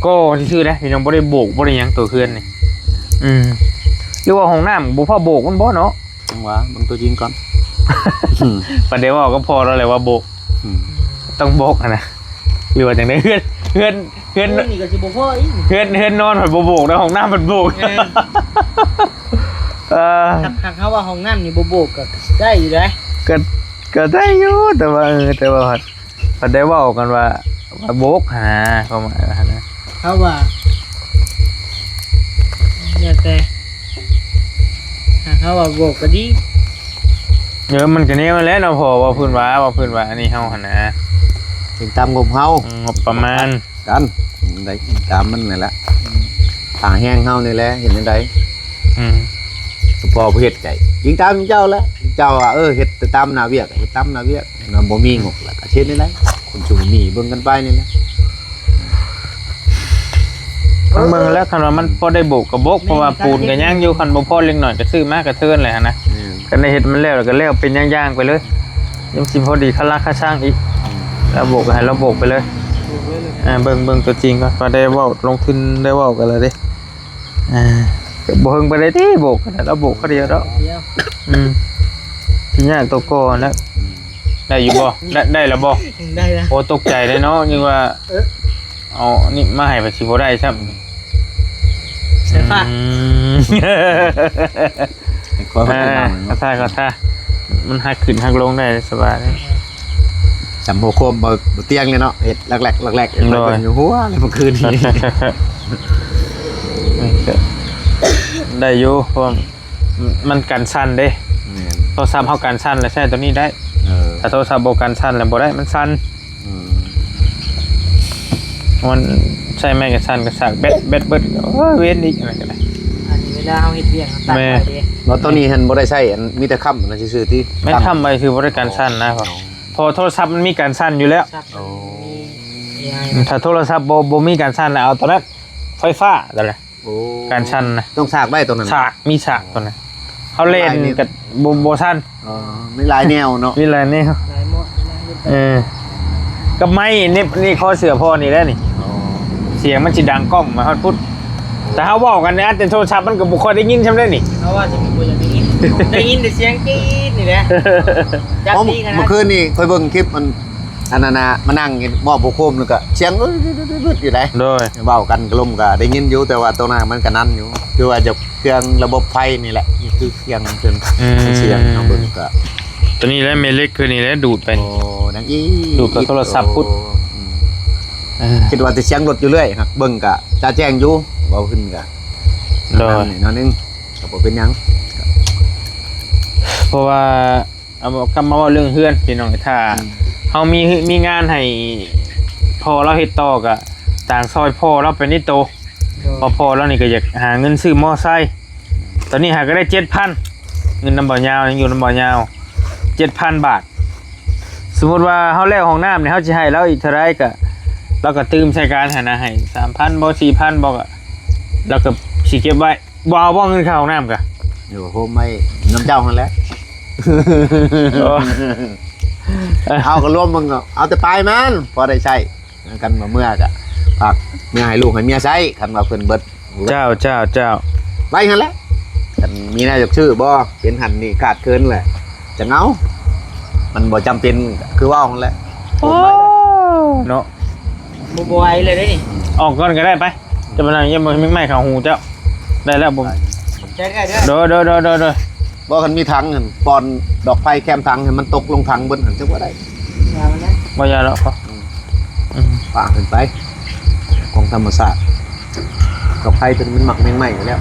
ກໍຊື່ໆເດ້ ພີ່ນ້ອງ. ບໍ່ໄດ້ໂບກ ບໍ່ໄດ້ຫຍັງ ໂຕເຮືອນນີ້. ອືມ ຫຼືວ່າຫ້ອງນ້ຳບໍ່ພໍໂບກມັນບໍ່ເນາະ? ຈັ່ງວ່າເບິ່ງຕົວຈິງກ່ອນ. ປະເດເວົ້າກັບພໍ່ລາວແຫຼະວ່າໂບກ. ອືມ ຕ້ອງໂບກຫັ້ນນະ ຫຼືວ່າຈັ່ງໃດ? ເຮືອນ ເຮືອນ ເຮືອນ ໂອ້ຍ ນີ້ກໍຊິບໍ່ພໍອີກ. ເຮືອນ ເຮືອນນອນພັດບໍ່ໂບກ ແລ້ວຫ້ອງນ້ຳພັດໂບກ. ແມ່ນ. ເອີ ຫາກ ຫາກເຮົາວ່າຫ້ອງນ້ຳນີ້ບໍ່ໂບກກໍໄດ້ຢູ່ເດ້. ກໍ ກໍໄດ້ຢູ່ ແຕ່ວ່າ ເອີ ແຕ່ວ່າ ພັດໄດ້ເວົ້າກັນວ່າ ວ່າໂບກຫັ້ນນະ ຄວາມໝາຍວ່າຫັ້ນນະ. ເຮົາວ່າ ແລ້ວແຕ່ ຫາກເຮົາວ່າໂບກກໍດີ. ເອີ ມັນກໍແນວນັ້ນແຫຼະເນາະ ພໍ່. ເວົ້າພື້ນວ່າ ເວົ້າພື້ນວ່າ ອັນນີ້ເຮົາຫັ້ນນະ ເຮັດຕາມງົບເຮົາ ງົບປະມານ ກັນໄດ້ຕາມມັນນັ້ນແຫຼະ. ອືມ ຄ່າແຮງເຮົານີ້ແຫຼະ ເຮັດແນວໃດ? ອືມ ສະເພາະຜູ້ເຮັດໄກອີງຕາມເຈົ້າແຫຼະ. ເຈົ້າວ່າ ເອີ ເຮັດແຕ່ຕາມໜ້າວຽກ ເຮັດຕາມໜ້າວຽກ. ເນາະ ບໍ່ມີງົບແລ້ວກໍເຮັດແນວໃດ? ຄົນຊຸມມີເບິ່ງກັນໄປນີ້ແຫຼະ. ເບິ່ງແລ້ວ ຄັນວ່າມັນພໍໄດ້ໂບກກໍໂບກ ເພາະວ່າປູນກໍຍັງຢູ່. ຄັນບໍ່ພໍເລັກນ້ອຍກໍຊື້ມາກະເທີນແຫຼະຫັ້ນນະ. ອືມ ຄັນໄດ້ເຮັດມັນແລ້ວ ແລ້ວກໍແລ້ວເປັນຢ່າງໆໄປເລີຍ. ອືມ ຍັງຊິພໍດີຄາລາຄາຊັງອີກ. ອືມ ແລ້ວໂບກກໍໃຫ້ລາວໂບກໄປເລີຍ. ໂບກເລີຍ ເອີ ເບິ່ງ ເບິ່ງຕົວຈິງກ່ອນ ວ່າໄດ້ເວົ້າ ລົງທຶນໄດ້ເວົ້າກັນແລ້ວເດ້. ອ່າ ບໍ່ເຖິງປານໃດຕິ ໂບກກໍໄດ້ ລາວໂບກຄົນດຽວດອກ. ດຽວ ອືມ ຊິຍາກຕົວກໍຫັ້ນແຫຼະ. ໄດ້ຢູ່ບໍ່? ໄດ້ ໄດ້ແລ້ວບໍ່? ໄດ້ແລ້ວ. ໂອ້ ຕົກໃຈເດ້ເນາະ ນຶກວ່າ ເອີ ເອົານີ້ມາໃຫ້ ມັນຊິບໍ່ໄດ້ຊ້ຳ. ສາຍຟ້າ ອືມ ໃຫ້ຄວາມ ອ່າ ເຂົ້າໃຈ ເຂົ້າໃຈ ມັນຫັກຂຶ້ນຫັກລົງໄດ້ສະບາຍ. ສຳຫົວໂຄມບໍ່ ບໍ່ຕຽງເລີຍເນາະ ເຮັດແຫຼກໆ ແຫຼກໆ ໂດຍ ເບິ່ງຢູ່ຫົວເລີຍເມື່ອຄືນນີ້. ໄດ້ຢູ່ ເພາະວ່າມັນກັນສັ່ນເດ້. ແມ່ນ ໂທລະສັບເຮົາກັນສັ່ນແລ້ວໃຊ້ໂຕນີ້ໄດ້. ເອີ ຖ້າໂທລະສັບບໍ່ກັນສັ່ນແລ້ວບໍ່ໄດ້ ມັນສັ່ນ. ອືມ ມັນໃຊ້ໄມ້ກັນສັ່ນກໍສາກແບັດ ແບັດເບິດ ໂອ້ຍ ເວນອີກ ອັນນັ້ນກໍໄດ້. ອັນນີ້ເວລາເຮົາເຮັດວຽກເຮົາຕັ້ງໄວ້ເດ້. ແມ່ນ ບໍ່ ໂຕນີ້ຫັ້ນບໍ່ໄດ້ໃຊ້ ອັນມີແຕ່ຄ້ຳອັນນັ້ນຊື່ໆຕິ. ແມ່ນ ຄ້ຳໄວ້ຊື່ ບໍ່ໄດ້ກັນສັ່ນນະ. ອໍ ເພາະໂທລະສັບມັນມີກັນສັ່ນຢູ່ແລ້ວ. ໂອ້ ມີ ເອໄອ ຖ້າໂທລະສັບບໍ່ ບໍ່ມີກັນສັ່ນແລ້ວ ເອົາໂຕນັ້ນ ໄຟຟ້າໂຕນັ້ນ. ໂອ້ ກັນສັ່ນນະ ຕ້ອງສາກໄວ້ໂຕນັ້ນ. ສາກ ມີສາກໂຕນັ້ນ. ເຮົາແລ່ນກໍບໍ່ ບໍ່ສັ່ນ. ອໍ ມີຫຼາຍແນວເນາະ ມີຫຼາຍແນວ ຫຼາຍໂໝດ ເອີ ກັບໄມ້ນີ້ ນີ້ຄໍເສື້ອພໍ່ນີ້ແຫຼະນີ້. ອໍ ສຽງມັນຊິດັງກ້ອງມາຮອດພຸ້ນ. ແຕ່ເຮົາເວົ້າກັນໃນອັດແຕ່ໂທລະສັບ ມັນກໍບໍ່ຄ່ອຍໄດ້ຍິນຊ່ຳເດ້ນີ້. ເຮົາວ່າຊິບໍ່ຢາກໄດ້ຍິນ ໄດ້ຍິນແຕ່ສຽງກຣີດນີ້ແຫຼະ. ຈັກດີຂະໜາດ ເມື່ອຄືນນີ້ຂ້ອຍເບິ່ງຄລິບມັນ ອັນນັ້ນນະ ມານັ່ງເວົ້າບໍ່ຄົມ ແລ້ວກໍສຽງອຶດໆຢູ່ໃດ໋. ໂດຍ ເວົ້າກັນກໍລົມກໍໄດ້ຍິນຢູ່ ແຕ່ວ່າໂຕນັ້ນມັນກໍນັ້ນຢູ່ ຄືວ່າຈະເຄື່ອງລະບົບໄຟນີ້ແຫຼະ ຄືເຄື່ອງເພິ່ນ. ອືມ ສຽງເຮົາເບິ່ງກໍ ໂຕນີ້ແຫຼະ ແມ່ເຫຼັກຄືນີ້ແຫຼະ ດູດໄປ. ໂອ້ ດັງອີ ດູດກັບໂທລະສັບພຸ້ນ. ໂອ້ ອືມ ເອີ ຄິດວ່າແຕ່ສຽງລົດຢູ່ເລື້ອຍ ຫາກເບິ່ງກໍຈະແຈ້ງຢູ່ ເວົ້າຂຶ້ນກໍ. ໂດຍ ໜ້ອຍໜຶ່ງ ກໍບໍ່ເປັນຫຍັງ. ເພາະວ່າ ເອົາ ກັບມາເວົ້າເລື່ອງເຮືອນພີ່ນ້ອງ ຖ້າ ອືມ ເຮົາມີ ມີງານໃຫ້ພໍ່ລາວເຮັດຕໍ່ ກະຕ່າງຊ່ອຍພໍ່ລາວໄປໃນໂຕ. ໂດຍ ເພາະພໍ່ລາວນີ້ກະຢາກຫາເງິນຊື້ມໍໄຊ. ຕອນນີ້ຫາກະໄດ້ເຈັດພັນ ເງິນນຳບ່າວຍາວ ຍັງຢູ່ນຳບ່າວຍາວ ເຈັດພັນບາດ. ສົມມຸດວ່າເຮົາແລ້ວຫ້ອງນ້ຳນີ້ ເຮົາຊິໃຫ້ລາວອີກເທົ່າໃດ ກະ ລາວກະຕື່ມໃສ່ກັນຫັ້ນນະ ໃຫ້ສາມພັນບໍ່ ສີ່ພັນບໍ່ ກະ ລາວກະຊິເກັບໄວ້. ບໍ່ເອົາບໍ່ເງິນຄ່າຫ້ອງນ້ຳກະ ຢູ່ໂຮມໄວ້ນຳເຈົ້າຫັ້ນແຫຼະ. ເອີ ເອົາກໍລວມເບິ່ງ ເອົາແຕ່ປາຍມັນພໍໄດ້ໃຊ້ ຄັນວ່າເມື່ອກະຝາກເມື່ອໃຫ້ລູກໃຫ້ເມຍໃຊ້ ຄັນວ່າເພິ່ນເບິດ. ເຈົ້າ ເຈົ້າ ເຈົ້າ ໄວ້ຫັ້ນແຫຼະ. ຄັນມີແນວຢາກຊື້ບໍ່ ເຫັນຫັ້ນນີ້ຂາດເຂີນແຫຼະ ຈັ່ງເອົາ ມັນບໍ່ຈຳເປັນ ຄືເວົ້າຫັ້ນແຫຼະ. ໂອ້ ເນາະ ບໍ່ ບໍ່ໄຫວເລີຍເດ້ນີ້. ອອກກ່ອນກໍໄດ້ໄປ ຈະມານັ່ງຢ້ຽມເບິ່ງໄມ້ເຂົ້າຫູເຈົ້າ ໄດ້ແລ້ວບໍ່? ໃຈເອື້ອຍເດີ ໂດຍ ໂດຍ ໂດຍ ໂດຍ ໂດຍ. ບໍ່ ຄັນມີຖັງຫັ້ນ ປ່ອນດອກໄຟແຄມຖັງ ໃຫ້ມັນຕົກລົງຖັງເບິດຫັ້ນ ຈັກວ່າໄດ້ ຢ່າມັນນະ ບໍ່ຢ່າດອກ ອືມ ອືມ ປະຂຶ້ນໄປ ຂອງທຳມະຊາດ ດອກໄຟຕົວນີ້ມັນມັກແມງໄມ້ຢູ່ແລ້ວ.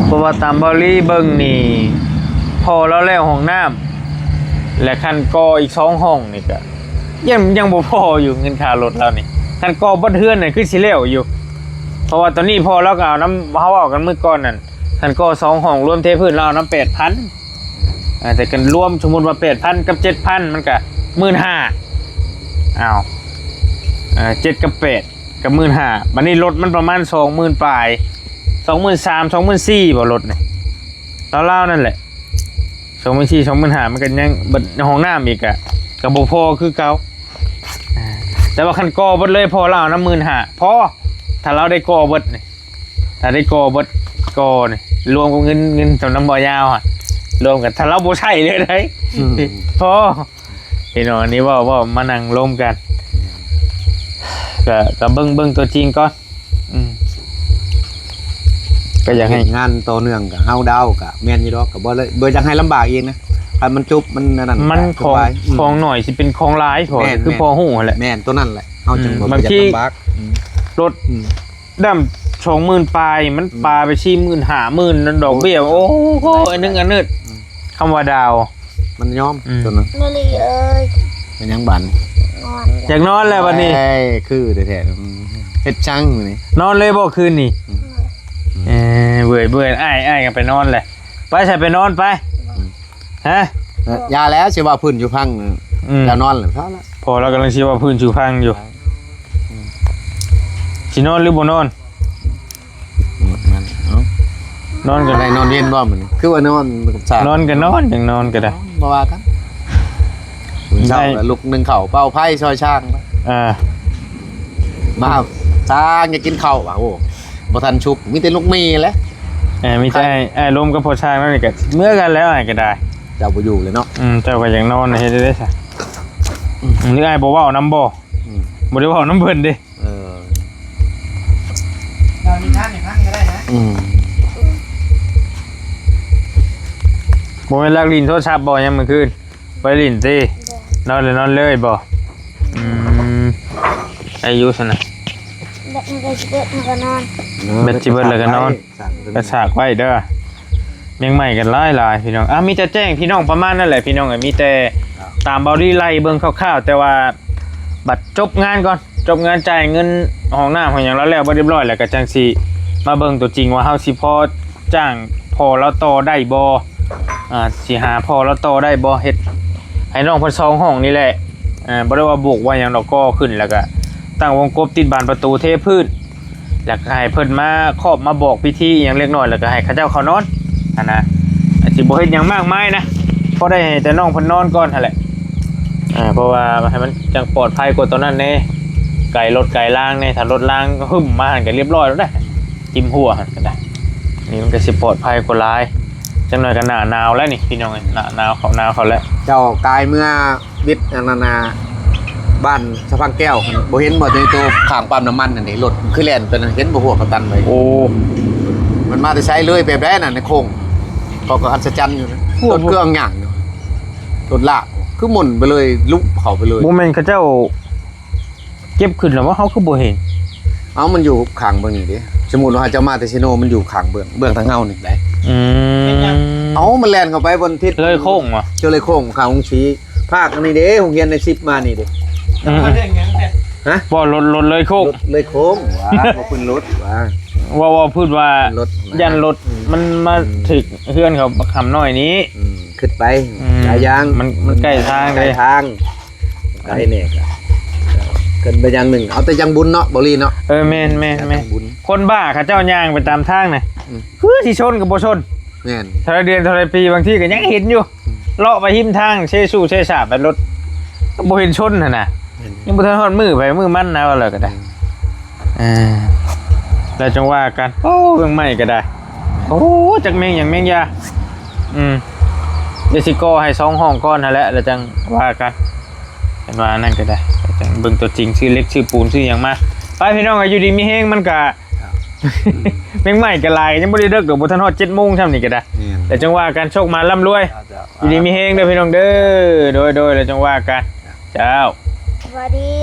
ເພາະວ່າຕາມເບົາລີເບິ່ງນີ້ ພໍ່ລາວແລ້ວຫ້ອງນ້ຳ ແລະ ຄັນກໍ່ອີກສອງຫ້ອງນີ້ກະ ຍັງ ຍັງບໍ່ພໍຢູ່ເງິນຄ່າລົດລາວນີ້ ຄັນກໍ່ເບິດເຮືອນນັ້ນຄືຊິແລ້ວຢູ່. ເພາະວ່າຕອນນີ້ພໍ່ລາວກໍເອົານຳ ເຮົາເວົ້າກັນມື້ກ່ອນນັ້ນ ຄັນກໍ່ສອງຫ້ອງລວມເທພື້ນລາວເອົານຳແປດພັນ ອ່າ ແຕ່ກັນລວມ ສົມມຸດວ່າແປດພັນກັບເຈັດພັນ ມັນກະໝື່ນຫ້າ ອ້າວ ເອີ ເຈັດກັບແປດ ກໍໝື່ນຫ້າ ບັດນີ້ລົດມັນປະມານສອງໝື່ນປາຍ ສອງໝື່ນສາມ ສອງໝື່ນສີ່ ບໍ່ລົດນີ້ ລາວໆ ນັ້ນແຫຼະ ສອງໝື່ນສີ່ ສອງໝື່ນຫ້າ ມັນກໍຍັງ ບັດຫ້ອງນ້ຳອີກກະ ກໍບໍ່ພໍຄືເກົ່າ. ອ່າ ແຕ່ວ່າຄັນກໍ່ເບິດເລີຍ ພໍລາວນຳໝື່ນຫ້າ ພໍ ຖ້າລາວໄດ້ກໍ່ເບິດນີ້ ຖ້າໄດ້ກໍ່ເບິດ ກໍ່ນີ້ ລວມກັບເງິນ ເງິນຈຳນຳບໍ່ຍາວຫັ້ນ ລວມກັນ ຖ້າລາວບໍ່ໃຊ້ເລີຍໄດ ອືມ ພໍ. ພີ່ນ້ອງ ອັນນີ້ເວົ້າ ເວົ້າມານັ່ງລົມກັນ ກະ ກະເບິ່ງ ເບິ່ງຕົວຈິງກ່ອນ. ອືມ ກໍຢາກໃຫ້ ເຮັດງານຕໍ່ເນື່ອງ ກະເຮົາດາວ ກະແມ່ນຢູ່ດອກ ກະບໍ່ເລີຍ ບໍ່ຢາກໃຫ້ລຳບາກອີກນະ ຄັນມັນຈົບ ມັນອັນນັ້ນ ມັນຂອງ ຂອງໜ້ອຍຊິເປັນຂອງຫຼາຍ ແມ່ນ ຄືພໍ່ຮູ້ຫັ້ນແຫຼະ ແມ່ນ ໂຕນັ້ນແຫຼະ ເຮົາ ອືມ ຈັ່ງບໍ່ ບາງທີ ຢາກລຳບາກ ອືມ ລົດ ອືມ ດຳສອງໝື່ນປາຍ ມັນ ອືມ ປາໄປສີ່ໝື່ນ ຫ້າໝື່ນ ນັ້ນດອກເບ້ຍ ໂອ້ ໂອ້ຍ ອັນໜຶ່ງອັນເນີດ ອືມ ຄຳວ່າດາວ ມັນຍອມ ອືມ ຕົວນັ້ນ ມະລີເອີຍ ເປັນຫຍັງບາດນີ້? ນອນ ຢາກນອນແລ້ວບາດນີ້ ເອີຍ ຄືແທ້ໆ ອືມ ເຮັດຫຍັງມື້ນີ້? ນອນເລີຍບໍ່ຄືນນີ້? ອືມ ເອີ ເມື່ອຍໆ ອ້າຍ ອ້າຍກໍໄປນອນແຫຼະ ໄປໃສ ໄປນອນໄປ ອືມ ຮະ ເອີ ຢ່າແລ້ວ ຊິເວົ້າພື້ນສູ່ຟັງ ອືມ ແລ້ວນອນແລ້ວ ພໍແລ້ວ ພໍແລ້ວ ກຳລັງຊິເວົ້າພື້ນສູ່ຟັງຢູ່ ອືມ ຊິນອນຫຼືບໍ່ນອນ? ອືມ ນັ້ນ ເອົ້າ ນອນກໍໄດ້ ນອນເວັນບໍ່ມື້ນີ້? ຄືວ່ານອນກັບສາ ນອນກໍນອນ ຈັ່ງນອນກໍໄດ້ ບໍ່ວ່າກັນ ມື້ເຊົ້າ ໄດ້ ກໍລຸກໜຶ້ງເຂົ້າ ເປົ່າໄຟຊ່ອຍຊ່າງ ເອີ ມາຊ່າງຢາກກິນເຂົ້າວ່າ ໂອ້ ບໍ່ທັນສຸກ ມີແຕ່ລູກໝີ່ແຫຼະ ເອີ ມີແຕ່ ອ້າຍ ອ້າຍລົມກັບພໍ່ຊ່າງນັ້ນນີ້ກໍເມືອກັນແລ້ວ ອ້າຍກໍໄດ້ ເຈົ້າບໍ່ຢູ່ເລີຍເນາະ ອືມ ເຈົ້າກໍຢາກນອນ ເຮັດໄດ້ຊະ ອືມ ຫຼືອ້າຍບໍ່ເວົ້ານຳບໍ່? ອືມ ບໍ່ໄດ້ເວົ້ານຳເພິ່ນເດ້ ເອີ ເລົ່ານິທານໃຫ້ຟັງກໍໄດ້ນະ ອືມ ບໍ່ແມ່ນລັກຫຼິ້ນໂທລະສັບບໍ່ຍາມມື້ຄືນ? ບໍ່ໄດ້ຫຼິ້ນຕິ? ບໍ່ ນອນແລ້ວນອນເລີຍບໍ່? ອືມ ອືມ ໄດ້ຢູ່ຊັ້ນນະ ແບດມັນກໍຊິເບິດ ມັນກໍນອນ ເອີ ແບດຊິເບິດແລ້ວກໍນອນ ສາກໄວ້ ກໍສາກໄວ້ເດີ ແມງໄມ້ກໍຫຼາຍໆ ພີ່ນ້ອງ ອ່າ ມີແຕ່ແຈ້ງພີ່ນ້ອງປະມານນັ້ນແຫຼະ ພີ່ນ້ອງເອີຍ ມີແຕ່ ຄັບ ຕາມເບົາລີໄລ່ເບິ່ງຄ່າວໆ ແຕ່ວ່າບັດຈົບງານກ່ອນ ຈົບງານຈ່າຍເງິນຫ້ອງນ້ຳຫ້ອງຫຍັງແລ້ວ ແລ້ວເບິດຮຽບຮ້ອຍ ແລ້ວກໍຈັ່ງຊິມາເບິ່ງຕົວຈິງວ່າເຮົາຊິພໍຈ້າງພໍ່ລາວຕໍ່ໄດ້ບໍ່ ອ່າ ຊິຫາພໍ່ລາວຕໍ່ໄດ້ບໍ່ ເຮັດໃຫ້ນ້ອງເພິ່ນສອງຫ້ອງນີ້ແຫຼະ ອ່າ ບໍ່ໄດ້ວ່າບຸກວ່າຫຍັງດອກ ກໍ່ຂຶ້ນ ແລ້ວກໍຕັ້ງວົງກົບ ຕິດບານປະຕູ ເທພື້ນ ແລ້ວກໍໃຫ້ເພິ່ນມາຄອບມາບອກພິທີອີ່ຫຍັງເລັກນ້ອຍ ແລ້ວກໍໃຫ້ເຂົາເຈົ້າເຂົ້ານອນຫັ້ນນະ ອາດຊິບໍ່ເຮັດຫຍັງມາກມາຍນະ ພໍໄດ້ໃຫ້ແຕ່ນ້ອງເພິ່ນນອນກ່ອນຫັ້ນແຫຼະ ອ່າ ເພາະວ່າໃຫ້ມັນຈັ່ງປອດໄພກວ່າຕອນນັ້ນແດ່ ໄກລົດໄກລາງແດ່ ຖ້າລົດລາງຫຶ້ມມາຫັ້ນກໍຮຽບຮ້ອຍແລ້ວເດ້ ຈິ້ມຫົວຫັ້ນກໍໄດ້ ນີ້ມັນກໍຊິປອດໄພກວ່າຫຼາຍ ຈັກໜ້ອຍກໍໜ້າໜາວແລ້ວນີ້ ພີ່ນ້ອງເອີຍ ໜ້າໜາວເຂົ້າ ໜາວເຂົ້າແລ້ວ ເຈົ້າກາຍເມືອ ວິດອັນນັ້ນນະ ບ້ານສະພັງແກ້ວ ບໍ່ເຫັນບໍ່ ໃນໂຕຂ້າງປ້ຳນ້ຳມັນຫັ້ນເດ້ ລົດຄືແລ່ນໄປນັ້ນ ເຫັນບໍ່ ພວກເຂົາຕັນໄວ້ ໂອ້ ມັນມາແຕ່ໃສ ເລີຍແບບໃດນັ້ນ ໃນໂຄ້ງ ເຂົາກໍອັດສະຈັນຢູ່ນະ ພວກ ລົດເຄື່ອງຍ່າງຢູ່ ລົດລາກ ຄືໝຸ່ນໄປເລີຍ ລຸເຂົ້າໄປເລີຍ ບໍ່ແມ່ນເຂົາເຈົ້າເກັບຂຶ້ນແລ້ວບໍ່ ເຮົາຄືບໍ່ເຫັນ? ເອົ້າ ມັນຢູ່ຂ້າງເບື້ອງນີ້ເດ້ ສົມມຸດວ່າເຈົ້າມາແຕ່ເຊໂນ ມັນຢູ່ຂ້າງເບື້ອງ ເບື້ອງທາງເຮົານີ້ໄດ໋ ອືມ ເອົ້າ ມັນແລ່ນເຂົ້າໄປບ່ອນທິດ ເລີຍໂຄ້ງບໍ່? ເຈົ້າເລີຍໂຄ້ງ ຂ້າງໂຮງສີ ພາກອັນນີ້ເດ້ ໂຮງຮຽນໃນສິບມານີ້ເດ້ ອືມ ຮະ? ບໍ່ ລົດ ລົດເລີຍໂຄ້ງ ລົດເລີຍໂຄ້ງ ວ່າ ບໍ່ຂຶ້ນລົດ ວ່າ ເວົ້າ ເວົ້າພື້ນວ່າ ລົດນະ ຢ້ານລົດ ອືມ ມັນມາ ອືມ ຖືກເຮືອນເຂົາບັກຫຳນ້ອຍນີ້ ອືມ ຂຶ້ນໄປ ອືມ ຫຼາຍຢ່າງ ມັນ ມັນໃກ້ທາງເດ້ ໃກ້ທາງ ໄກແດ່ກໍ ເກີນໄປຢ່າງໜຶ່ງ ເອົາແຕ່ຢ່າງບຸນເນາະ ບໍ່ລີເນາະ ເອີ ແມ່ນໆໆ ຢ່າງບຸນ ຄົນບ້າເຂົາເຈົ້າຍ່າງໄປຕາມທາງນະ ອືມ ຄືຊິຊົນກໍບໍ່ຊົນ ແມ່ນ ເທົ່າໃດເດືອນເທົ່າໃດປີ ບາງທີກໍຍັງເຫັນຢູ່ ອືມ ເລາະໄປຮິມທາງ ເຊຊູເຊສາໄປລົດ ກໍບໍ່ເຫັນຊົນຫັ້ນນະ ແມ່ນ ຍັງບໍ່ທັນຮອດມື້ໃຜມື້ມັນນະ ວ່າແລ້ວກໍໄດ້ ອືມ ເອີ ແລ້ວຈັ່ງວ່າກັນ ໂອ້ ເລື່ອງໃໝ່ກໍໄດ້ ໂອ້ ຈັກແມ່ງຫຍັງແມ່ງຢາ ອືມ ດຽວຊິກໍ່ໃຫ້ສອງຫ້ອງກ່ອນຫັ້ນແຫຼະ ແລ້ວຈັ່ງວ່າກັນ ເຫັນວ່າອັນນັ້ນກໍໄດ້ ແລ້ວຈັ່ງເບິ່ງຕົວຈິງ ຊື້ເຫຼັກຊື້ປູນຊື້ຫຍັງມາ ໄປພີ່ນ້ອງ ຢູ່ດີມີແຮງ ມັນກະ ແມງໄມ້ກໍຫຼາຍ ຍັງບໍ່ໄດ້ເລິກດອກ ບໍ່ທັນຮອດເຈັດໂມງຊ່ຳນີ້ກໍໄດ້ ແມ່ນ ແລ້ວຈັ່ງວ່າກັນ ໂຊກໝານລ່ຳລວຍ ເຈົ້າ ຢູ່ດີມີແຮງເດີພີ່ນ້ອງເດີ ໂດຍໆ ແລ້ວຈັ່ງວ່າກັນ ເຈົ້າ ສະບາຍດີ.